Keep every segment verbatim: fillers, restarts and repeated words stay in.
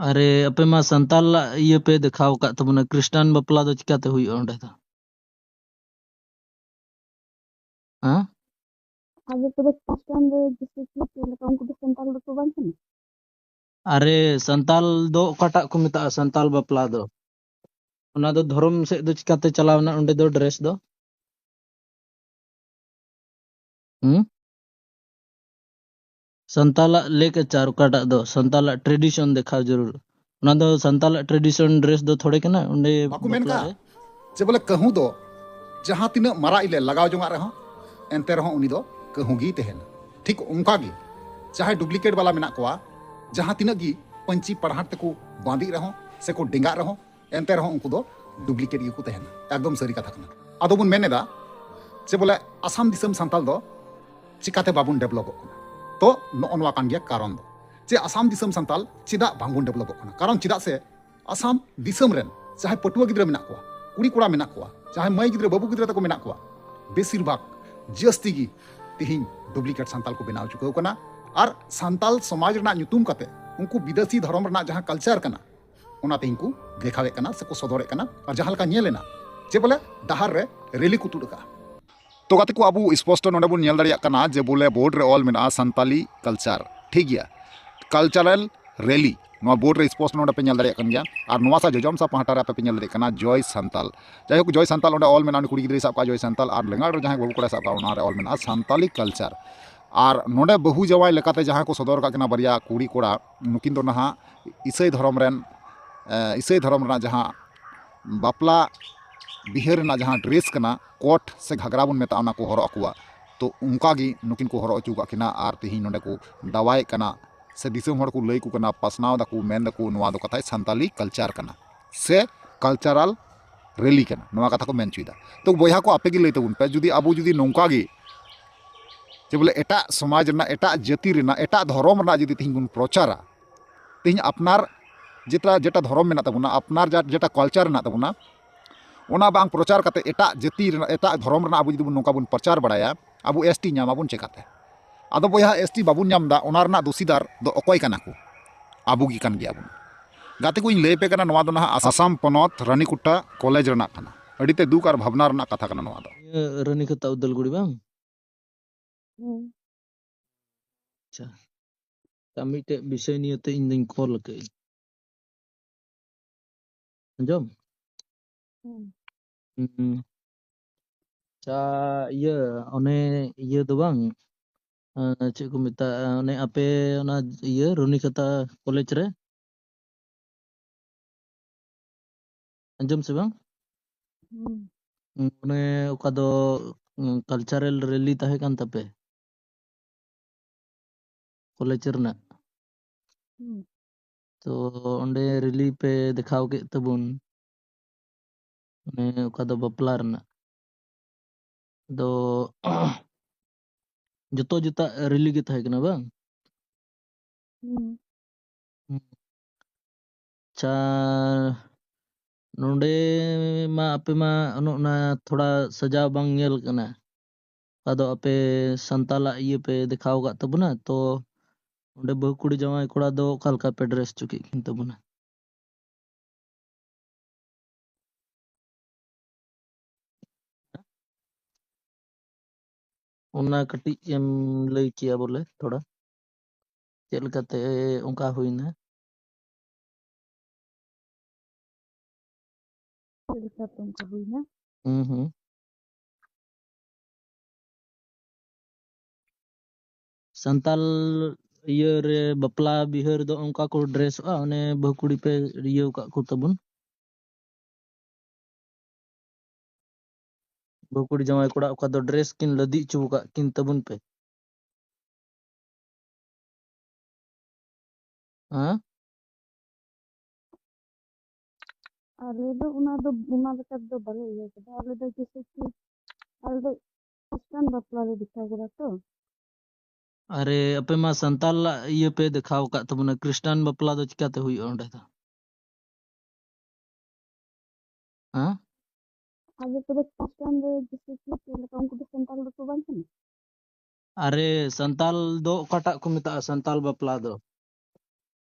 ᱟᱨᱮ, ᱟᱯᱮ ᱢᱟ ᱥᱟᱱᱛᱟᱞᱟᱜ ᱤᱭᱟᱹ ᱯᱮ ᱫᱮᱠᱷᱟᱣ ᱟᱠᱟᱫ ᱛᱟᱵᱚᱱᱟ, ᱠᱷᱨᱤᱥᱴᱟᱱ ᱵᱟᱯᱞᱟ ᱫᱚ ᱪᱤᱠᱟᱛᱮ ᱦᱩᱭᱩᱜᱼᱟ ᱚᱸᱰᱮ ᱫᱚ? ᱦᱮᱸ? ᱟᱵᱚ ᱠᱚᱫᱚ ᱠᱷᱨᱤᱥᱴᱟᱱ ᱫᱚ ᱡᱮᱥᱮ ᱠᱤ ᱪᱮᱫ ᱞᱮᱠᱟ, ᱩᱱᱠᱩ ᱫᱚ ᱥᱟᱱᱛᱟᱞ ᱫᱚᱠᱚ ᱵᱟᱝ ᱠᱟᱱᱟ? ᱟᱨᱮ, ᱥᱟᱱᱛᱟᱞ ᱫᱚ ᱚᱠᱟᱴᱟᱜ ᱠᱚ ᱢᱮᱛᱟᱜᱼᱟ ᱥᱟᱱᱛᱟᱞ ᱵᱟᱯᱞᱟ ᱫᱚ? ᱚᱱᱟ ᱫᱚ ᱫᱷᱚᱨᱚᱢ ᱥᱮᱫ ᱫᱚ ᱪᱤᱠᱟᱛᱮ ᱪᱟᱞᱟᱣ ᱮᱱᱟ ᱚᱸᱰᱮ ᱫᱚ ᱰᱨᱮᱥ ᱫᱚ? ᱦᱩᱸ? ᱥᱟᱱᱛᱟᱞᱟᱜ ᱞᱮᱠ ᱟᱪᱟᱨ ᱚᱠᱟᱴᱟᱜ ᱫᱚ ᱥᱟᱱᱛᱟᱞᱟᱜ tradition ᱫᱮᱠᱷᱟᱣ ᱡᱟᱹᱨᱩᱲ᱾ ᱚᱱᱟ ᱫᱚ ᱥᱟᱱᱛᱟᱞᱟᱜ tradition dress ᱫᱚ ᱛᱷᱚᱲᱮ ᱠᱟᱱᱟ ᱚᱸᱰᱮ ᱵᱟᱠᱚ ᱢᱮᱱ ᱵᱟᱯᱞᱟ ᱠᱟᱜᱼᱟ ᱨᱮ? ᱡᱮ ᱵᱚᱞᱮ ᱠᱟᱹᱦᱩ ᱫᱚ ᱡᱟᱦᱟᱸ ᱛᱤᱱᱟᱹᱜ ᱢᱟᱨᱟᱜ ᱤᱞ ᱮ ᱞᱟᱜᱟᱣ ᱡᱚᱝᱟᱜ ᱨᱮᱦᱚᱸ, ᱮᱱᱛᱮ ᱨᱮᱦᱚᱸ ᱩᱱᱤ ᱫᱚ ᱠᱟᱹᱦᱩ ᱜᱮᱭ ᱛᱟᱦᱮᱱᱟ᱾ ᱴᱷᱤᱠ ᱚᱱᱠᱟ ᱜᱮ ᱡᱟᱦᱟᱸᱭ duplicate ᱵᱟᱞᱟ ᱢᱮᱱᱟᱜ ᱠᱚᱣᱟ, ᱡᱟᱦᱟᱸ ᱛᱤᱱᱟᱹᱜ ᱜᱮ ᱯᱟᱹᱧᱪᱤ ᱯᱟᱲᱦᱟᱴ ᱛᱮᱠᱚ ᱵᱟᱸᱫᱮᱜ ᱨᱮᱦᱚᱸ ᱥᱮᱠᱚ ᱰᱮᱸᱜᱟᱜ ᱨᱮᱦᱚᱸ, ᱮᱱᱛᱮ ᱨᱮᱦᱚᱸ ᱩᱱᱠᱩ ᱫᱚ duplicate ᱜᱮᱠᱚ ᱛᱟᱦᱮᱱᱟ᱾ ᱮᱠᱫᱚᱢ ᱥᱟᱹᱨᱤ ᱠᱟᱛᱷᱟ ᱠᱟᱱᱟ᱾ ᱟᱫᱚ ᱵᱚᱱ ᱢᱮᱱ ᱮᱫᱟ ᱡᱮ ᱵᱚᱞᱮ ᱟᱥᱟᱢ ᱫᱤᱥᱚᱢ ᱥᱟᱱᱛᱟᱞ ᱫᱚ ᱪᱤᱠᱟᱛᱮ ᱵᱟᱵᱚᱱ developᱚᱜ ᱠᱟᱱᱟ? ᱛᱚ ᱱᱚᱜᱼᱚ ᱱᱚᱣᱟ ᱠᱟᱱ ᱜᱮᱭᱟ ᱠᱟᱨᱚᱱ ᱫᱚ, ᱡᱮ ᱟᱥᱟᱢ ᱫᱤᱥᱚᱢ ᱥᱟᱱᱛᱟᱞ ᱪᱮᱫᱟᱜ ᱵᱟᱝᱵᱚᱱ developᱚᱜ ᱠᱟᱱᱟ? ᱠᱟᱨᱚᱱ ᱪᱮᱫᱟᱜ ᱥᱮ ᱟᱥᱟᱢ ᱫᱤᱥᱚᱢ ᱨᱮᱱ ᱡᱟᱦᱟᱸᱭ ᱯᱟᱹᱴᱷᱩᱣᱟᱹ ᱜᱤᱫᱽᱨᱟᱹ ᱢᱮᱱᱟᱜ ᱠᱚᱣᱟ, ᱠᱩᱲᱤ ᱠᱚᱲᱟ ᱢᱮᱱᱟᱜ ᱠᱚᱣᱟ, ᱡᱟᱦᱟᱸᱭ ᱢᱟᱹᱭ ᱜᱤᱫᱽᱨᱟᱹ ᱵᱟᱹᱵᱩ ᱜᱤᱫᱽᱨᱟᱹ ᱛᱟᱠᱚ ᱢᱮᱱᱟᱜ ᱠᱚᱣᱟ, ᱵᱮᱥᱤᱨ ᱵᱷᱟᱜᱽ ᱡᱟᱹᱥᱛᱤ ᱜᱮ ᱛᱮᱦᱮᱧ duplicate ᱥᱟᱱᱛᱟᱞ ᱠᱚ ᱵᱮᱱᱟᱣ ᱪᱩᱠᱟᱹᱣ ᱠᱟᱱᱟ᱾ ᱟᱨ ᱥᱟᱱᱛᱟᱞ ᱥᱚᱢᱟᱡᱽ ᱨᱮᱱᱟᱜ ᱧᱩᱛᱩᱢ ᱠᱟᱛᱮ ᱩᱱᱠᱩ ᱵᱤᱫᱮᱥᱤ ᱫᱷᱚᱨᱚᱢ ᱨᱮᱱᱟᱜ ᱡᱟᱦᱟᱸ culture ᱠᱟᱱᱟ, ᱚᱱᱟ ᱛᱮᱦᱮᱧ ᱠᱚ ᱫᱮᱠᱷᱟᱣᱮᱫ ᱠᱟᱱᱟ ᱥᱮᱠᱚ ᱥᱚᱫᱚᱨᱮᱫ ᱠᱟᱱᱟ᱾ ᱟᱨ ᱡᱟᱦᱟᱸ ᱞᱮᱠᱟ ᱧᱮᱞ ᱮᱱᱟ ᱡᱮ ᱵᱚᱞᱮ ᱰᱟᱦᱟᱨ ᱨᱮ rally ᱠᱚ ᱛᱩᱫ ᱟᱠᱟᱫᱼᱟ᱾ ᱛᱚ ᱜᱟᱛᱮ ᱠᱚ, ᱟᱵᱚ ᱥᱯᱚᱥᱴᱚ ᱱᱚᱰᱮ ᱵᱚᱱ ᱧᱮᱞ ᱫᱟᱲᱮᱭᱟᱜ ᱠᱟᱱᱟ ᱡᱮ ᱵᱚᱞᱮ board ᱨᱮ ᱚᱞ ᱢᱮᱱᱟᱜᱼᱟ ᱥᱟᱱᱛᱟᱞᱤ culture, ᱴᱷᱤᱠ ᱜᱮᱭᱟ, cultural rally᱾ ᱱᱚᱣᱟ board ᱨᱮ ᱥᱯᱚᱥᱴᱚ ᱱᱚᱰᱮ ᱯᱮ ᱧᱮᱞ ᱫᱟᱲᱮᱭᱟᱜ ᱠᱟᱱ ᱜᱮᱭᱟ᱾ ᱟᱨ ᱱᱚᱣᱟ ᱥᱟᱶ ᱡᱚᱡᱚᱢ ᱥᱟᱦ ᱯᱟᱦᱴᱟ ᱨᱮ ᱟᱯᱮ ᱯᱮ ᱧᱮᱞ ᱫᱟᱲᱮᱭᱟᱜ ᱠᱟᱱᱟ ᱡᱚᱭ ᱥᱟᱱᱛᱟᱞ᱾ ᱡᱟᱭᱦᱳᱠ, ᱡᱚᱭ ᱥᱟᱱᱛᱟᱞ ᱚᱸᱰᱮ ᱚᱞ ᱢᱮᱱᱟᱜᱼᱟ, ᱩᱱᱤ ᱠᱩᱲᱤ ᱜᱤᱫᱽᱨᱟᱹᱭ ᱥᱟᱵ ᱠᱟᱜᱼᱟ ᱡᱚᱭ ᱥᱟᱱᱛᱟᱞ, ᱟᱨ ᱞᱮᱸᱜᱟ ᱨᱮ ᱡᱟᱦᱟᱸᱭ ᱵᱟᱹᱵᱩ ᱠᱚᱲᱟᱭ ᱥᱟᱵ ᱠᱟᱜᱼᱟ ᱚᱱᱟ ᱨᱮ ᱚᱞ ᱢᱮᱱᱟᱜᱼᱟ ᱥᱟᱱᱛᱟᱞᱤ culture᱾ ᱟᱨ ᱱᱚᱰᱮ ᱵᱟᱹᱦᱩ ᱡᱟᱶᱟᱭ ᱞᱮᱠᱟᱛᱮ ᱡᱟᱦᱟᱸ ᱠᱚ ᱥᱚᱫᱚᱨ ᱟᱠᱟᱫ ᱠᱤᱱᱟ ᱵᱟᱨᱭᱟ ᱠᱩᱲᱤ ᱠᱚᱲᱟ, ᱱᱩᱠᱤᱱ ᱫᱚ ᱱᱟᱦᱟᱜ ᱤᱥᱟᱹᱭ ᱫᱷᱚᱨᱚᱢ ᱨᱮᱱ, ᱮ, ᱤᱥᱟᱹᱭ ᱫᱷᱚᱨᱚᱢ ᱨᱮᱱᱟᱜ ᱡᱟᱦᱟᱸ ᱵᱟᱯᱞᱟ ᱵᱤᱦᱟᱹ ᱨᱮᱱᱟᱜ ᱡᱟᱦᱟᱸ dress ᱠᱟᱱᱟ, coat ᱥᱮ ᱜᱷᱟᱜᱽᱨᱟ ᱵᱚᱱ ᱢᱮᱛᱟᱜᱼᱟ, ᱚᱱᱟ ᱠᱚ ᱦᱚᱨᱚᱜ ᱟᱠᱚᱣᱟ᱾ ᱛᱚ ᱚᱱᱠᱟ ᱜᱮ ᱱᱩᱠᱤᱱ ᱠᱚ ᱦᱚᱨᱚᱜ ᱦᱚᱪᱚ ᱠᱟᱜ ᱠᱤᱱᱟ ᱟᱨ ᱛᱮᱦᱮᱧ ᱱᱚᱰᱮ ᱠᱚ ᱫᱟᱣᱟᱭᱮᱫ ᱠᱟᱱᱟ ᱥᱮ ᱫᱤᱥᱚᱢ ᱦᱚᱲ ᱠᱚ ᱞᱟᱹᱭ ᱟᱠᱚ ᱠᱟᱱᱟ, ᱯᱟᱥᱱᱟᱣ ᱫᱟᱠᱚ, ᱢᱮᱱ ᱫᱟᱠᱚ ᱱᱚᱣᱟ ᱫᱚ ᱠᱟᱛᱷᱟᱭ ᱥᱟᱱᱛᱟᱞᱤ culture ᱠᱟᱱᱟ ᱥᱮ cultural rally ᱠᱟᱱᱟ, ᱱᱚᱣᱟ ᱠᱟᱛᱷᱟ ᱠᱚ ᱢᱮᱱ ᱦᱚᱪᱚᱭᱮᱫᱟ᱾ ᱛᱚ ᱵᱚᱭᱦᱟ ᱠᱚ, ᱟᱯᱮ ᱜᱮ ᱞᱟᱹᱭ ᱛᱟᱵᱚᱱ ᱯᱮ, ᱡᱩᱫᱤ ᱟᱵᱚ ᱡᱩᱫᱤ ᱱᱚᱝᱠᱟ ᱜᱮ ᱡᱮ ᱵᱚᱞᱮ ᱮᱴᱟᱜ ᱥᱚᱢᱟᱡᱽ ᱨᱮᱱᱟᱜ, ᱮᱴᱟᱜ ᱡᱟᱹᱛᱤ ᱨᱮᱱᱟᱜ, ᱮᱴᱟᱜ ᱫᱷᱚᱨᱚᱢ ᱨᱮᱱᱟᱜ ᱡᱩᱫᱤ ᱛᱮᱦᱮᱧ ᱵᱚᱱ ᱯᱨᱚᱪᱟᱨᱟ, ᱛᱮᱦᱮᱧ ᱟᱯᱱᱟᱨ ᱡᱮᱴᱟ, ᱡᱮᱴᱟ ᱫᱷᱚᱨᱚᱢ ᱢᱮᱱᱟᱜ ᱛᱟᱵᱚᱱᱟ, ᱟᱯᱱᱟᱨ ᱡᱟ-, ᱡᱮᱴᱟ culture ᱢᱮᱱᱟᱜ ᱛᱟᱵᱚᱱᱟ, ᱚᱱᱟ ᱵᱟᱝ ᱯᱨᱚᱪᱟᱨ ᱠᱟᱛᱮ ᱮᱴᱟᱜ ᱡᱟᱹᱛᱤ ᱨᱮᱱᱟᱜ, ᱮᱴᱟᱜ ᱫᱷᱚᱨᱚᱢ ᱨᱮᱱᱟᱜ ᱟᱵᱚ ᱡᱩᱫᱤ ᱵᱚᱱ ᱱᱚᱝᱠᱟ ᱵᱚᱱ ᱯᱨᱚᱪᱟᱨ ᱵᱟᱲᱟᱭᱟ, ᱟᱵᱚ ST ᱧᱟᱢ ᱟᱵᱚᱱ ᱪᱮᱠᱟᱛᱮ? ᱟᱫᱚ ᱵᱚᱭᱦᱟ, ST ᱵᱟᱵᱚᱱ ᱧᱟᱢ ᱮᱫᱟ, ᱚᱱᱟ ᱨᱮᱱᱟᱜ ᱫᱳᱥᱤᱫᱟᱨ ᱫᱚ ᱚᱠᱚᱭ ᱠᱟᱱᱟ ᱠᱚ? ᱟᱵᱚ ᱜᱮ ᱠᱟᱱ ᱜᱮᱭᱟ ᱵᱚᱱ᱾ ᱜᱟᱛᱮ ᱠᱚᱧ ᱞᱟᱹᱭ ᱟᱯᱮ ᱠᱟᱱᱟ, ᱱᱚᱣᱟ ᱫᱚ ᱱᱟᱦᱟᱜ ᱟᱥᱟᱢ ᱯᱚᱱᱚᱛ ᱨᱟᱱᱤᱠᱩᱴᱟ ᱠᱚᱞᱮᱡᱽ ᱨᱮᱱᱟᱜ ᱠᱟᱱᱟ᱾ ᱟᱹᱰᱤ ᱛᱮ ᱫᱩᱠ ᱟᱨ ᱵᱷᱟᱵᱽᱱᱟ ᱨᱮᱱᱟᱜ ᱠᱟᱛᱷᱟ ᱠᱟᱱᱟ ᱱᱚᱣᱟ ᱫᱚ᱾ ᱤᱭᱟᱹ, ᱨᱟᱹᱱᱤᱠᱟᱛᱟ ᱩᱫᱟᱞᱜᱩᱲᱤ ᱵᱟᱝ? ᱦᱩᱸ᱾ ᱟᱪᱪᱷᱟ᱾ ᱟᱨ ᱢᱤᱫᱴᱮᱡ ᱵᱤᱥᱚᱭ ᱱᱤᱭᱮ ᱛᱮ ᱤᱧ ᱫᱩᱧ ᱠᱚᱞ ᱟᱠᱟᱫ ᱟᱹᱧ᱾ ᱟᱸᱡᱚᱢ? ᱦᱩᱸ᱾ ᱦᱩᱸ᱾ ᱟᱪᱪᱷᱟ, ᱤᱭᱟᱹ, ᱚᱱᱮ ᱤᱭᱟᱹ ᱫᱚ ᱵᱟᱝ, ᱮᱸ, ᱪᱮᱫ ᱠᱚ ᱢᱮᱛᱟᱜᱼᱟ, ᱚᱱᱮ ᱟᱯᱮ ᱚᱱᱟ ᱤᱭᱟᱹ ᱨᱩᱱᱤᱠᱟᱛᱟ ᱠᱚᱞᱮᱡᱽ ᱨᱮ, ᱟᱸᱡᱚᱢ ᱥᱮ ᱵᱟᱝ? ᱦᱩᱸ᱾ ᱚᱱᱮ ᱚᱠᱟ ᱫᱚ, ᱩᱸ, cultural rally ᱛᱟᱦᱮᱸ ᱠᱟᱱ ᱛᱟᱯᱮ ᱠᱚᱞᱮᱡᱽ ᱨᱮᱱᱟᱜ᱾ ᱦᱩᱸ᱾ ᱛᱚ ᱚᱸᱰᱮ rally ᱯᱮ ᱫᱮᱠᱷᱟᱣ ᱠᱮᱫ ᱛᱟᱵᱚᱱ, ᱚᱱᱮ ᱚᱠᱟ ᱫᱚ ᱵᱟᱯᱞᱟ ᱨᱮᱱᱟᱜ᱾ ᱟᱫᱚ ᱡᱚᱛᱚ ᱡᱮᱛᱟᱜ rally ᱜᱮ ᱛᱟᱦᱮᱸ ᱠᱟᱱᱟ ᱵᱟᱝ? ᱦᱩᱸ᱾ ᱦᱩᱸ᱾ ᱟᱪᱪᱷᱟ, ᱱᱚᱰᱮ ᱢᱟ ᱟᱯᱮ ᱢᱟ ᱚᱱᱮ ᱚᱱᱟ ᱛᱷᱚᱲᱟ ᱥᱟᱡᱟᱣ ᱵᱟᱝ ᱧᱮᱞ ᱠᱟᱱᱟ᱾ ᱟᱫᱚ ᱟᱯᱮ ᱥᱟᱱᱛᱟᱞᱟᱜ ᱤᱭᱟᱹ ᱯᱮ ᱫᱮᱠᱷᱟᱣ ᱟᱠᱟᱫ ᱛᱟᱵᱚᱱᱟ, ᱛᱚ ᱚᱸᱰᱮ ᱵᱟᱹᱦᱩ ᱠᱩᱲᱤ ᱡᱟᱶᱟᱭ ᱠᱚᱲᱟ ᱫᱚ ᱚᱠᱟ ᱞᱮᱠᱟ ᱯᱮ dress ᱦᱚᱪᱚ ᱠᱮᱫ ᱠᱤᱱ ᱛᱟᱵᱚᱱᱟ? ᱚᱱᱟ ᱠᱟᱹᱴᱤᱡ ᱮᱢ ᱞᱟᱹᱭ ᱠᱮᱭᱟ ᱵᱚᱞᱮ ᱛᱷᱚᱲᱟ, ᱪᱮᱫ ᱞᱮᱠᱟᱛᱮ ᱚᱱᱠᱟ ᱦᱩᱭᱱᱟ? ᱪᱮᱫ ᱞᱮᱠᱟᱛᱮ ᱚᱱᱠᱟ ᱦᱩᱭᱱᱟ? ᱦᱩᱸ, ᱦᱩᱸ᱾ ᱥᱟᱱᱛᱟᱞ ᱤᱭᱟᱹ ᱨᱮ ᱵᱟᱯᱞᱟ ᱵᱤᱦᱟᱹ ᱨᱮᱫᱚ ᱚᱱᱠᱟ ᱠᱚ ᱰᱨᱮᱥᱚᱜᱼᱟ, ᱚᱱᱮ ᱵᱟᱹᱦᱩ ᱠᱩᱲᱤ ᱯᱮ ᱤᱭᱟᱹ ᱟᱠᱟᱫ ᱠᱚ ᱛᱟᱵᱚᱱ᱾ ᱵᱟᱹᱦᱩ ᱠᱩᱲᱤ ᱡᱟᱶᱟᱭ ᱠᱚᱲᱟ ᱚᱠᱟ ᱫᱚ ᱰᱨᱮᱥ ᱠᱤᱱ ᱞᱟᱫᱮ ᱦᱚᱪᱚ ᱟᱠᱟᱫ ᱠᱤᱱ ᱛᱟᱵᱚᱱ ᱯᱮ᱾ ᱦᱮᱸ? ᱟᱞᱮ ᱫᱚ ᱚᱱᱟ ᱫᱚ, ᱚᱱᱟ ᱞᱮᱠᱟ ᱫᱚ ᱵᱟᱞᱮ ᱤᱭᱟᱹ ᱠᱮᱫᱟ᱾ ᱟᱞᱮ ᱫᱚ ᱡᱮᱭᱥᱮ ᱠᱤ, ᱟᱞᱮ ᱫᱚ ᱠᱷᱨᱤᱥᱴᱟᱱ ᱵᱟᱯᱞᱟ ᱞᱮ ᱫᱮᱠᱷᱟᱣ ᱠᱮᱫᱟ ᱛᱚ᱾ ᱟᱨᱮ, ᱟᱯᱮ ᱢᱟ ᱥᱟᱱᱛᱟᱞᱟᱜ ᱤᱭᱟᱹ ᱯᱮ ᱫᱮᱠᱷᱟᱣ ᱟᱠᱟᱫ ᱛᱟᱵᱚᱱᱟ, ᱠᱷᱨᱤᱥᱴᱟᱱ ᱵᱟᱯᱞᱟ ᱫᱚ ᱪᱤᱠᱟᱛᱮ ᱦᱩᱭᱩᱜᱼᱟ ᱚᱸᱰᱮ ᱫᱚ? ᱦᱮᱸ? ᱟᱞᱮ ᱠᱚᱫᱚ ᱠᱷᱨᱤᱥᱴᱟᱱ ᱫᱚ ᱡᱮᱭᱥᱮ ᱠᱤ ᱪᱮᱫ ᱞᱮᱠᱟ, ᱩᱱᱠᱩ ᱫᱚ ᱥᱟᱱᱛᱟᱞ ᱫᱚᱠᱚ ᱵᱟᱝ ᱠᱟᱱᱟ? ᱟᱨᱮ, ᱥᱟᱱᱛᱟᱞ ᱫᱚ ᱚᱠᱟᱴᱟᱜ ᱠᱚ ᱢᱮᱛᱟᱜᱼᱟ ᱥᱟᱱᱛᱟᱞ ᱵᱟᱯᱞᱟ ᱫᱚ?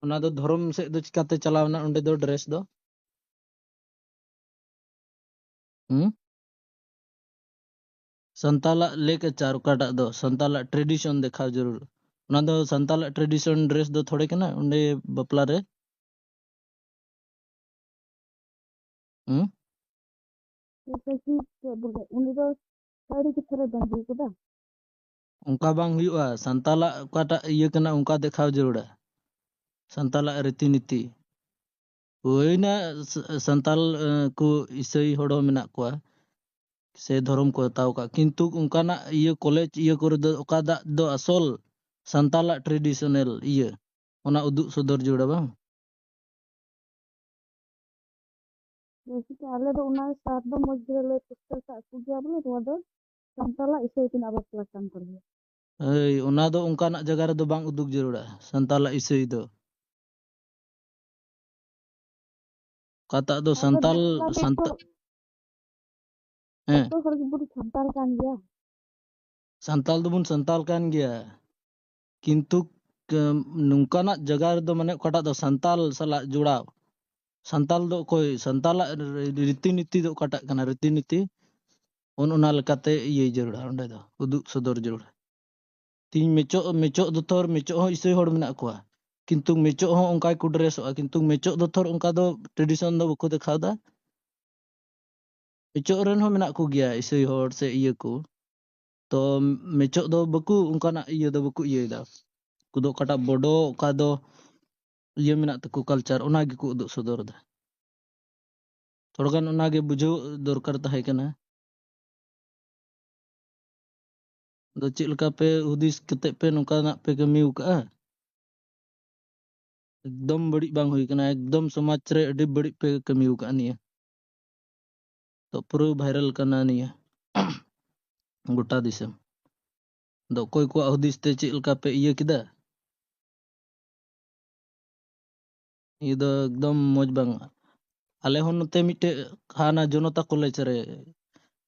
ᱚᱱᱟ ᱫᱚ ᱫᱷᱚᱨᱚᱢ ᱥᱮᱫ ᱫᱚ ᱪᱤᱠᱟᱛᱮ ᱪᱟᱞᱟᱣ ᱮᱱᱟ ᱚᱸᱰᱮ ᱫᱚ ᱰᱨᱮᱥ ᱫᱚ? ᱦᱩᱸ? ᱥᱟᱱᱛᱟᱞᱟᱜ ᱞᱮᱠ ᱟᱪᱟᱨ ᱚᱠᱟᱴᱟᱜ ᱫᱚ ᱥᱟᱱᱛᱟᱞᱟᱜ ᱴᱨᱮᱰᱤᱥᱚᱱ ᱫᱮᱠᱷᱟᱣ ᱡᱟᱹᱨᱩᱲ᱾ ᱚᱱᱟ ᱫᱚ ᱥᱟᱱᱛᱟᱞᱟᱜ ᱴᱨᱮᱰᱤᱥᱚᱱ ᱰᱨᱮᱥ ᱫᱚ ᱛᱷᱚᱲᱮ ᱠᱟᱱᱟ ᱚᱸᱰᱮ ᱵᱟᱯᱞᱟ ᱨᱮ᱾ ᱦᱩᱸ? ᱡᱮᱭᱥᱮ ᱠᱤ ᱪᱮᱫ ᱵᱚᱞᱮ, ᱩᱱᱤ ᱫᱚ ᱥᱟᱹᱲᱤ ᱜᱮ ᱛᱷᱚᱲᱮ ᱵᱟᱸᱫᱮ ᱠᱟᱫᱟ᱾ ᱚᱱᱠᱟ ᱵᱟᱝ ᱦᱩᱭᱩᱜᱼᱟ, ᱥᱟᱱᱛᱟᱞᱟᱜ ᱚᱠᱟᱴᱟᱜ ᱤᱭᱟᱹ ᱠᱟᱱᱟ ᱚᱱᱠᱟ ᱫᱮᱠᱷᱟᱣ ᱡᱟᱹᱨᱩᱲᱟ᱾ ᱥᱟᱱᱛᱟᱞᱟᱜ ᱨᱤᱛᱤ ᱱᱤᱛᱤ ᱦᱩᱭᱱᱟ᱾ ᱥ-, ᱥᱟᱱᱛᱟᱞ, ᱮ, ᱠᱚ ᱤᱥᱟᱹᱭ ᱦᱚᱲ ᱦᱚᱸ ᱢᱮᱱᱟᱜ ᱠᱚᱣᱟ ᱥᱮ ᱫᱷᱚᱨᱚᱢ ᱠᱚ ᱦᱟᱛᱟᱣ ᱠᱟᱜ, ᱠᱤᱱᱛᱩ ᱚᱱᱠᱟᱱᱟᱜ ᱤᱭᱟᱹ ᱠᱚᱞᱮᱡᱽ ᱤᱭᱟᱹ ᱠᱚᱨᱮ ᱫᱚ ᱚᱠᱟᱴᱟᱜ ᱫᱚ ᱟᱥᱚᱞ ᱥᱟᱱᱛᱟᱞᱟᱜ ᱴᱨᱮᱰᱤᱥᱚᱱᱟᱞ ᱤᱭᱟᱹ, ᱚᱱᱟ ᱩᱫᱩᱜ ᱥᱚᱫᱚᱨ ᱡᱟᱹᱨᱩᱲᱟ ᱵᱟᱝ? ᱡᱮᱭᱥᱮ ᱠᱤ ᱟᱞᱮ ᱫᱚ ᱚᱱᱟ ᱥᱟᱨ ᱫᱚ ᱢᱚᱡᱽ ᱜᱮᱞᱮ ᱯᱳᱥᱴᱟᱨ ᱠᱟᱜ ᱠᱚᱜᱮᱭᱟ, ᱵᱚᱞᱮ ᱱᱚᱣᱟ ᱫᱚ ᱥᱟᱱᱛᱟᱞᱟᱜ ᱤᱥᱟᱹᱭ ᱛᱮᱱᱟᱜ ᱵᱟᱯᱞᱟ ᱠᱟᱱ ᱛᱟᱞᱮᱭᱟ᱾ ᱦᱳᱭ, ᱚᱱᱟ ᱫᱚ ᱚᱱᱠᱟᱱᱟᱜ ᱡᱟᱭᱜᱟ ᱨᱮᱫᱚ ᱵᱟᱝ ᱩᱫᱩᱜ ᱡᱟᱹᱨᱩᱲᱟ, ᱥᱟᱱᱛᱟᱞᱟᱜ ᱤᱥᱟᱹᱭ ᱫᱚ᱾ ᱚᱠᱟᱴᱟᱜ ᱫᱚ ᱟᱵᱚ ᱥᱟᱱᱛᱟᱞ, ᱵᱟᱯᱞᱟ ᱨᱮ ᱥᱟᱱᱛᱟ-, ᱛᱚ ᱦᱮᱸ᱾ ᱡᱚᱛᱚ ᱦᱚᱲ ᱜᱮᱵᱚᱱ ᱥᱟᱱᱛᱟᱲ ᱠᱟᱱ ᱜᱮᱭᱟ᱾ ᱥᱟᱱᱛᱟᱞ ᱫᱚᱵᱚᱱ ᱥᱟᱱᱛᱟᱞ ᱠᱟᱱ ᱜᱮᱭᱟ, ᱠᱤᱱᱛᱩ ᱠ-, ᱱᱚᱝᱠᱟᱱᱟᱜ ᱡᱟᱭᱜᱟ ᱨᱮᱫᱚ ᱢᱟᱱᱮ ᱚᱠᱟᱴᱟᱜ ᱫᱚ ᱥᱟᱱᱛᱟᱞ ᱥᱟᱞᱟᱜ ᱡᱚᱲᱟᱣ, ᱥᱟᱱᱛᱟᱞ ᱫᱚ ᱚᱠᱚᱭ, ᱥᱟᱱᱛᱟᱞᱟᱜ ᱨ-, ᱨᱤᱛᱤ ᱱᱤᱛᱤ ᱫᱚ ᱚᱠᱟᱴᱟᱜ ᱠᱟᱱᱟ, ᱨᱤᱛᱤ ᱱᱤᱛᱤ, ᱚᱱ-, ᱚᱱᱟ ᱞᱮᱠᱟᱛᱮ ᱤᱭᱟᱹ ᱡᱟᱹᱨᱩᱲᱟ, ᱚᱸᱰᱮ ᱫᱚ ᱩᱫᱩᱜ ᱥᱚᱫᱚᱨ ᱡᱟᱹᱨᱩᱲᱟ᱾ ᱛᱤᱦᱤᱧ ᱢᱮᱪᱚᱜ, ᱢᱮᱪᱚᱜ ᱫᱚᱛᱷᱚᱨ, ᱢᱮᱪᱚᱜ ᱦᱚᱸ ᱤᱥᱟᱹᱭ ᱦᱚᱲ ᱢᱮᱱᱟᱜ ᱠᱚᱣᱟ, ᱠᱤᱱᱛᱩ ᱢᱮᱪᱚᱜ ᱦᱚᱸ ᱚᱱᱠᱟ ᱜᱮᱠᱚ ᱰᱨᱮᱥᱚᱜᱼᱟ, ᱠᱤᱱᱛᱩ ᱢᱮᱪᱚᱜ ᱫᱚᱛᱷᱚᱨ ᱚᱱᱠᱟ ᱫᱚ ᱴᱨᱮᱰᱤᱥᱚᱱ ᱫᱚ ᱵᱟᱠᱚ ᱫᱮᱠᱷᱟᱣ ᱮᱫᱟ᱾ ᱢᱮᱪᱚᱜ ᱨᱮᱱ ᱦᱚᱸ ᱢᱮᱱᱟᱜ ᱠᱚᱜᱮᱭᱟ ᱤᱥᱟᱹᱭ ᱦᱚᱲ ᱥᱮ ᱤᱭᱟᱹ ᱠᱚ, ᱛᱚ ᱢᱮᱪᱚᱜ ᱫᱚ ᱵᱟᱠᱚ, ᱚᱱᱠᱟᱱᱟᱜ ᱤᱭᱟᱹ ᱫᱚ ᱵᱟᱠᱚ ᱤᱭᱟᱹᱭᱮᱫᱟ᱾ ᱩᱱᱠᱩ ᱫᱚ ᱚᱠᱟᱴᱟᱜ ᱵᱚᱰᱚ, ᱚᱠᱟ ᱫᱚ ᱤᱭᱟᱹ ᱢᱮᱱᱟᱜ ᱛᱟᱠᱚ ᱠᱟᱞᱪᱟᱨ, ᱚᱱᱟ ᱜᱮᱠᱚ ᱩᱫᱩᱜ ᱥᱚᱫᱚᱨ ᱮᱫᱟ᱾ ᱛᱷᱚᱲᱟ ᱜᱟᱱ ᱚᱱᱟ ᱜᱮ ᱵᱩᱡᱷᱟᱹᱣ ᱫᱚᱨᱠᱟᱨ ᱛᱟᱦᱮᱸ ᱠᱟᱱᱟ᱾ ᱟᱫᱚ ᱪᱮᱫ ᱞᱮᱠᱟ ᱯᱮ ᱦᱩᱫᱤᱥ ᱠᱟᱛᱮ ᱯᱮ ᱱᱚᱝᱠᱟᱱᱟᱜ ᱯᱮ ᱠᱟᱹᱢᱤ ᱟᱠᱟᱫᱼᱟ? ᱮᱠᱫᱚᱢ ᱵᱟᱹᱲᱤᱡ ᱵᱟᱝ ᱦᱩᱭ ᱠᱟᱱᱟ, ᱮᱠᱫᱚᱢ ᱥᱚᱢᱟᱡᱽ ᱨᱮ ᱟᱹᱰᱤ ᱵᱟᱹᱲᱤᱡ ᱯᱮ ᱠᱟᱹᱢᱤ ᱟᱠᱟᱫᱼᱟ ᱱᱤᱭᱟᱹ᱾ ᱛᱚ ᱯᱩᱨᱟᱹ ᱵᱷᱟᱭᱨᱟᱞ ᱠᱟᱱᱟ ᱱᱤᱭᱟᱹ ᱜᱚᱴᱟ ᱫᱤᱥᱚᱢ᱾ ᱟᱫᱚ ᱚᱠᱚᱭ ᱠᱚᱣᱟᱜ ᱦᱩᱫᱤᱥ ᱛᱮ ᱪᱮᱫ ᱞᱮᱠᱟ ᱯᱮ ᱤᱭᱟᱹ ᱠᱮᱫᱟ? ᱱᱤᱭᱟᱹ ᱫᱚ ᱮᱠᱫᱚᱢ ᱢᱚᱡᱽ ᱵᱟᱝ᱾ ᱟᱞᱮ ᱦᱚᱸ ᱱᱚᱛᱮ ᱢᱤᱫᱴᱮᱡ ᱦᱟᱱᱟ ᱡᱚᱱᱚᱛᱟ ᱠᱚᱞᱮᱡᱽ ᱨᱮ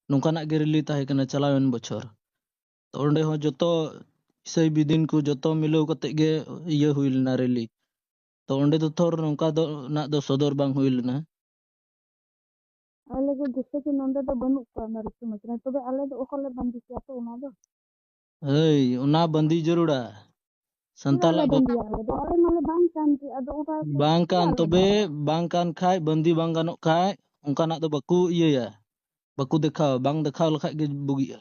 ᱱᱚᱝᱠᱟᱱᱟᱜ ᱜᱮ ᱨᱮᱞᱤ ᱛᱟᱦᱮᱸ ᱠᱟᱱᱟ ᱪᱟᱞᱟᱣᱮᱱ ᱵᱚᱪᱷᱚᱨ᱾ ᱛᱚ ᱚᱸᱰᱮ ᱦᱚᱸ ᱡᱚᱛᱚ ᱤᱥᱟᱹᱭ ᱵᱤᱫᱤᱱ ᱠᱚ ᱡᱚᱛᱚ ᱢᱤᱞᱟᱹᱣ ᱠᱟᱛᱮ ᱜᱮ ᱤᱭᱟᱹ ᱦᱩᱭ ᱞᱮᱱᱟ ᱨᱮᱞᱤ᱾ ᱛᱚ ᱚᱸᱰᱮ ᱫᱚ ᱛᱷᱚᱨ ᱱᱚᱝᱠᱟ ᱫᱚ ᱱᱟᱜ ᱫᱚ ᱥᱚᱫᱚᱨ ᱵᱟᱝ ᱦᱩᱭ ᱞᱮᱱᱟ᱾ ᱟᱞᱮ ᱫᱚ ᱡᱮᱥᱮ ᱠᱤ ᱱᱚᱸᱰᱮ ᱫᱚ ᱵᱟᱹᱱᱩᱜ ᱠᱚᱣᱟ ᱚᱱᱟ ᱨᱤᱥᱤ ᱢᱟᱪᱨᱟ, ᱛᱚᱵᱮ ᱟᱞᱮ ᱫᱚ ᱚᱠᱟ ᱞᱮ ᱵᱟᱸᱫᱤ ᱠᱮᱭᱟ ᱛᱚ ᱚᱱᱟ ᱫᱚ? ᱦᱳᱭ, ᱚᱱᱟ ᱵᱟᱸᱫᱤ ᱡᱟᱹᱨᱩᱲᱟ᱾ ᱪᱮᱫᱟᱜ ᱞᱮ ᱥᱟᱱᱛᱟᱞᱟᱜ ᱵᱟᱸᱫᱤᱭᱟ? ᱟᱞᱮ ᱫᱚ, ᱟᱞᱮ ᱢᱟᱞᱮ ᱵᱟᱝ ᱠᱟᱱ ᱪᱮᱫ, ᱟᱫᱚ ᱚᱱᱟ ᱵᱟᱝ ᱠᱟᱱ, ᱪᱮᱫᱟᱜ ᱞᱮ ᱛᱚᱵᱮ ᱵᱟᱸᱫᱤᱭᱟ? ᱵᱟᱝ ᱠᱟᱱ ᱠᱷᱟᱡ, ᱵᱟᱸᱫᱤ ᱵᱟᱝ ᱜᱟᱱᱚᱜ ᱠᱷᱟᱡ, ᱚᱱᱠᱟᱱᱟᱜ ᱫᱚ ᱵᱟᱠᱚ ᱤᱭᱟᱹᱭᱟ, ᱵᱟᱠᱚ ᱫᱮᱠᱷᱟᱣᱟ᱾ ᱵᱟᱝ ᱫᱮᱠᱷᱟᱣ ᱞᱮᱠᱷᱟᱡ ᱜᱮ ᱵᱩᱜᱤᱜᱼᱟ᱾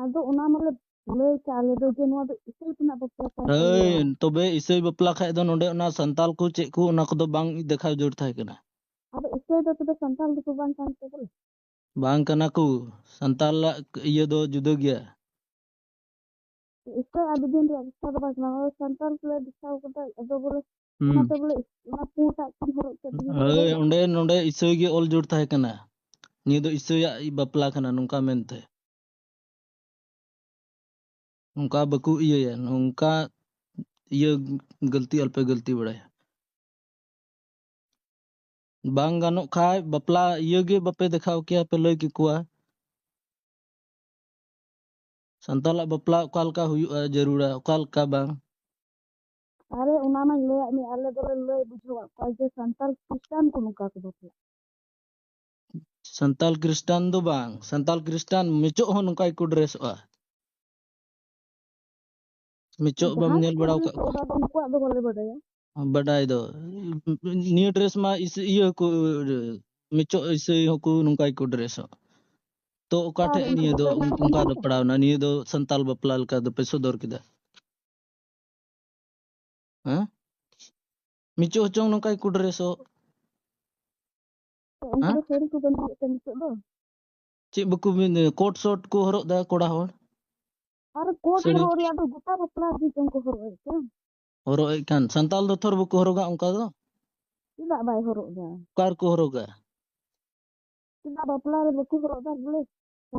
ᱟᱫᱚ ᱚᱱᱟ ᱢᱟᱞᱮ ᱞᱟᱹᱭ ᱠᱟᱜ ᱟᱞᱮ ᱫᱚ ᱡᱮ ᱱᱚᱣᱟ ᱫᱚ ᱤᱥᱟᱹᱭ ᱨᱮᱱᱟᱜ ᱵᱟᱯᱞᱟ ᱠᱟᱱ ᱦᱳᱭ, ᱛᱟᱞᱮᱭᱟ᱾ ᱛᱚᱵᱮ ᱤᱥᱟᱹᱭ ᱵᱟᱯᱞᱟ ᱠᱷᱟᱡ ᱫᱚ ᱱᱚᱰᱮ ᱚᱱᱟ ᱥᱟᱱᱛᱟᱞ ᱠᱚ ᱪᱮᱫ ᱠᱚ ᱚᱱᱟ ᱠᱚᱫᱚ ᱵᱟᱝ ᱫᱮᱠᱷᱟᱣ ᱡᱟᱹᱨᱩᱲ ᱛᱟᱦᱮᱸ ᱠᱟᱱᱟ᱾ ᱟᱫᱚ ᱤᱥᱟᱹᱭ ᱫᱚ ᱛᱚᱵᱮ ᱥᱟᱱᱛᱟᱞ ᱫᱚᱠᱚ ᱵᱟᱝ ᱠᱟᱱ ᱛᱮ ᱵᱚᱞᱮ? ᱵᱟᱝ ᱠᱟᱱᱟ ᱠᱚ, ᱥᱟᱱᱛᱟᱞᱟᱜ ᱤᱭᱟᱹ ᱫᱚ ᱡᱩᱫᱟᱹ ᱜᱮᱭᱟ᱾ ᱤᱥᱟᱹᱭ ᱟᱹᱰᱤ ᱫᱤᱱ ᱨᱮᱭᱟᱜ ᱫᱤᱥᱟᱹ ᱫᱚ ᱵᱟᱝ ᱠᱟᱱᱟ, ᱚᱱᱟ ᱫᱚ ᱥᱟᱱᱛᱟᱞ ᱠᱚᱞᱮ ᱫᱤᱥᱟᱹ ᱠᱟᱫᱟ᱾ ᱟᱫᱚ ᱵᱚᱞᱮ ᱦᱩᱸ᱾ ᱚᱱᱟᱛᱮ ᱵᱚᱞᱮ ᱚᱱᱟ ᱯᱩᱸᱰᱟᱜ ᱠᱤᱱ ᱦᱚᱨᱚᱜ ᱠᱮᱫ ᱜᱮ ᱦᱳᱭ, ᱵᱚᱞᱮ᱾ ᱚᱸᱰᱮ ᱱᱚᱰᱮ ᱤᱥᱟᱹᱭ ᱜᱮ ᱚᱞ ᱡᱳᱲ ᱛᱟᱦᱮᱸ ᱠᱟᱱᱟ, ᱱᱤᱭᱟᱹ ᱫᱚ ᱤᱥᱟᱹᱭᱟᱜ ᱵᱟᱯᱞᱟ ᱠᱟᱱᱟ ᱱᱚᱝᱠᱟ ᱢᱮᱱᱛᱮ᱾ ᱱᱚᱝᱠᱟ ᱵᱟᱠᱚ ᱤᱭᱟᱹᱭᱟ, ᱱᱚᱝᱠᱟ ᱤᱭᱟᱹ ᱜᱟᱹᱞᱛᱤ ᱟᱞᱚᱯᱮ ᱜᱟᱹᱞᱛᱤ ᱵᱟᱲᱟᱭᱟ᱾ ᱵᱟᱝ ᱜᱟᱱᱚᱜ ᱠᱷᱟᱡ ᱵᱟᱯᱞᱟ ᱤᱭᱟᱹ ᱜᱮ ᱵᱟᱯᱮ ᱫᱮᱠᱷᱟᱣ ᱠᱮᱭᱟ, ᱯᱮ ᱞᱟᱹᱭ ᱠᱮᱠᱚᱣᱟ᱾ ᱥᱟᱱᱛᱟᱞᱟᱜ ᱵᱟᱯᱞᱟ ᱚᱠᱟ ᱞᱮᱠᱟ ᱦᱩᱭᱩᱜᱼᱟ ᱡᱟᱹᱨᱩᱲᱟ, ᱚᱠᱟ ᱞᱮᱠᱟ ᱵᱟᱝ᱾ ᱟᱨᱮ, ᱚᱱᱟ ᱢᱟᱧ ᱞᱟᱹᱭᱟᱫ ᱢᱮ, ᱟᱞᱮ ᱫᱚᱞᱮ ᱞᱟᱹᱭ ᱵᱩᱡᱷᱟᱹᱣᱟᱫ ᱠᱚᱣᱟ ᱡᱮ ᱥᱟᱱᱛᱟᱲ ᱠᱷᱨᱤᱥᱴᱟᱱ ᱠᱚ ᱱᱚᱝᱠᱟ ᱠᱚ ᱵᱟᱯᱞᱟᱜᱼᱟ᱾ ᱥᱟᱱᱛᱟᱞ ᱠᱷᱨᱤᱥᱴᱟᱱ ᱫᱚ ᱵᱟᱝ, ᱥᱟᱱᱛᱟᱞ ᱠᱷᱨᱤᱥᱴᱟᱱ ᱢᱮᱪᱚᱜ ᱦᱚᱸ ᱱᱚᱝᱠᱟ ᱜᱮᱠᱚ ᱰᱨᱮᱥᱚᱜᱼᱟ᱾ ᱢᱮᱪᱚᱜ ᱵᱟᱢ ᱡᱟᱦᱟᱸ ᱧᱮᱞ ᱵᱟᱲᱟ ᱠᱚ ᱟᱠᱟᱫ ᱠᱚᱣᱟ? ᱚᱱᱟ ᱫᱚ ᱩᱱᱠᱩᱣᱟᱜ ᱫᱚ ᱵᱟᱞᱮ ᱵᱟᱰᱟᱭᱟ᱾ ᱵᱟᱰᱟᱭ ᱫᱚ, ᱱᱤᱭᱟᱹ ᱰᱨᱮᱥ ᱢᱟ ᱤᱥ-, ᱤᱭᱟᱹ ᱠᱚ, ᱢᱮᱪᱚᱜ ᱤᱥᱟᱹᱭ ᱦᱚᱸᱠᱚ ᱱᱚᱝᱠᱟ ᱜᱮᱠᱚ ᱰᱨᱮᱥᱚᱜ᱾ ᱛᱚ ᱚᱠᱟ ᱟᱨ ᱴᱷᱮᱡ ᱩᱱᱠᱩ ᱱᱤᱭᱟᱹ ᱫᱚ ᱫᱚ ᱚᱱ-, ᱚᱱᱠᱟ ᱫᱚ ᱯᱟᱲᱟᱣᱱᱟ? ᱱᱤᱭᱟᱹ ᱫᱚ ᱥᱟᱱᱛᱟᱞ ᱵᱟᱯᱞᱟ ᱞᱮᱠᱟ ᱫᱚᱯᱮ ᱥᱚᱫᱚᱨ ᱠᱮᱫᱟ᱾ ᱦᱮᱸ? ᱢᱮᱪᱚᱜ ᱦᱚᱪᱚᱝ ᱱᱚᱝᱠᱟ ᱜᱮᱠᱚ ᱰᱨᱮᱥᱚᱜ᱾ ᱛᱚ ᱩᱱᱠᱩ ᱦᱮᱸ? ᱫᱚ ᱥᱟᱹᱲᱤ ᱠᱚ ᱵᱟᱸᱫᱮᱭᱮᱫ ᱛᱮ ᱱᱤᱛᱚᱜ ᱫᱚ? ᱪᱮᱫ ᱵᱟᱠᱚ ᱢᱮᱱ, ᱠᱳᱴ ᱥᱚᱴ ᱠᱚ ᱦᱚᱨᱚᱜ ᱫᱟ ᱠᱚᱲᱟ ᱦᱚᱲ᱾ ᱟᱨ ᱠᱳᱴ ᱥᱟᱹᱲᱤ᱾ ᱦᱚᱨᱚᱜ ᱨᱮᱭᱟᱜ ᱫᱚ ᱜᱚᱴᱟ ᱵᱟᱯᱞᱟ ᱨᱮᱜᱮ ᱪᱚᱝ ᱠᱚ ᱦᱚᱨᱚᱜ ᱮᱫ ᱠᱟᱱ᱾ ᱦᱚᱨᱚᱜ ᱮᱫ ᱠᱟᱱ᱾ ᱥᱟᱱᱛᱟᱞ ᱫᱚ ᱛᱷᱚᱨ ᱵᱟᱠᱚ ᱦᱚᱨᱚᱜᱟ ᱚᱱᱠᱟ ᱫᱚ᱾ ᱪᱮᱫᱟᱜ ᱵᱟᱭ ᱦᱚᱨᱚᱜ ᱫᱟ? ᱚᱠᱟ ᱨᱮᱠᱚ ᱦᱚᱨᱚᱜᱟ? ᱪᱮᱫᱟᱜ ᱵᱟᱯᱞᱟ ᱨᱮ ᱵᱟᱠᱚ ᱦᱚᱨᱚᱜ ᱫᱟ ᱵᱚᱞᱮ?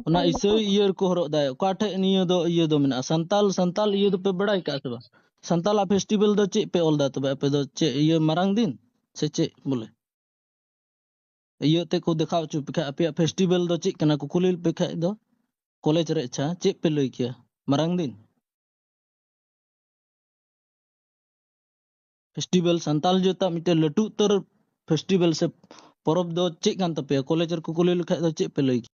ᱚᱱᱟ ᱥᱟᱱᱛᱟᱞ ᱤᱥᱟᱹᱭ ᱫᱚᱠᱚ ᱤᱭᱟᱹ ᱨᱮᱠᱚ ᱦᱚᱨᱚᱜ ᱫᱟ᱾ ᱚᱠᱟ ᱴᱷᱮᱡ ᱱᱤᱭᱟᱹ ᱫᱚ ᱤᱭᱟᱹ ᱫᱚ ᱢᱮᱱᱟᱜᱼᱟ? ᱥᱟᱱᱛᱟᱞ, ᱥᱟᱱᱛᱟᱞ ᱤᱭᱟᱹ ᱫᱚᱯᱮ ᱵᱟᱲᱟᱭ ᱠᱟᱜᱼᱟ ᱥᱮ ᱵᱟᱝ? ᱥᱟᱱᱛᱟᱞᱟᱜ ᱯᱷᱮᱥᱴᱤᱵᱮᱞ ᱫᱚ ᱪᱮᱫ ᱯᱮ ᱚᱞ ᱫᱟ ᱛᱚᱵᱮ? ᱟᱯᱮ ᱫᱚ ᱪᱮᱫ ᱤᱭᱟᱹ ᱢᱟᱨᱟᱝ ᱫᱤᱱ ᱥᱮ ᱪᱮᱫ ᱵᱚᱞᱮ? ᱤᱭᱟᱹ ᱛᱮ ᱠᱚ ᱫᱮᱠᱷᱟᱣ ᱦᱚᱪᱚ ᱯᱮ ᱠᱷᱟᱡ, ᱟᱯᱮᱭᱟᱜ ᱯᱷᱮᱥᱴᱤᱵᱮᱞ ᱫᱚ ᱪᱮᱫ ᱠᱟᱱᱟ ᱠᱚ ᱠᱩᱞᱤ ᱞᱮᱯᱮ ᱠᱷᱟᱡ ᱫᱚ, ᱠᱚᱞᱮᱡᱽ ᱨᱮ, ᱟᱪᱪᱷᱟ, ᱪᱮᱫ ᱯᱮ ᱞᱟᱹᱭ ᱠᱮᱭᱟ? ᱢᱟᱨᱟᱝ ᱫᱤᱱ? ᱯᱷᱮᱥᱴᱤᱵᱮᱞ, ᱥᱟᱱᱛᱟᱞ ᱡᱟᱹᱛᱟᱜ ᱢᱤᱫᱴᱮᱱ ᱞᱟᱹᱴᱩ ᱩᱛᱟᱹᱨ ᱯᱷᱮᱥᱴᱤᱵᱮᱞ ᱥᱮ ᱯᱚᱨᱚᱵᱽ ᱫᱚ ᱪᱮᱫ ᱠᱟᱱ ᱛᱟᱯᱮᱭᱟ? ᱠᱚᱞᱮᱡᱽ ᱨᱮᱠᱚ ᱠᱩᱞᱤ ᱞᱮᱠᱷᱟᱡ ᱫᱚ ᱪᱮᱫ ᱯᱮ ᱞᱟᱹᱭ ᱠᱮᱭᱟ?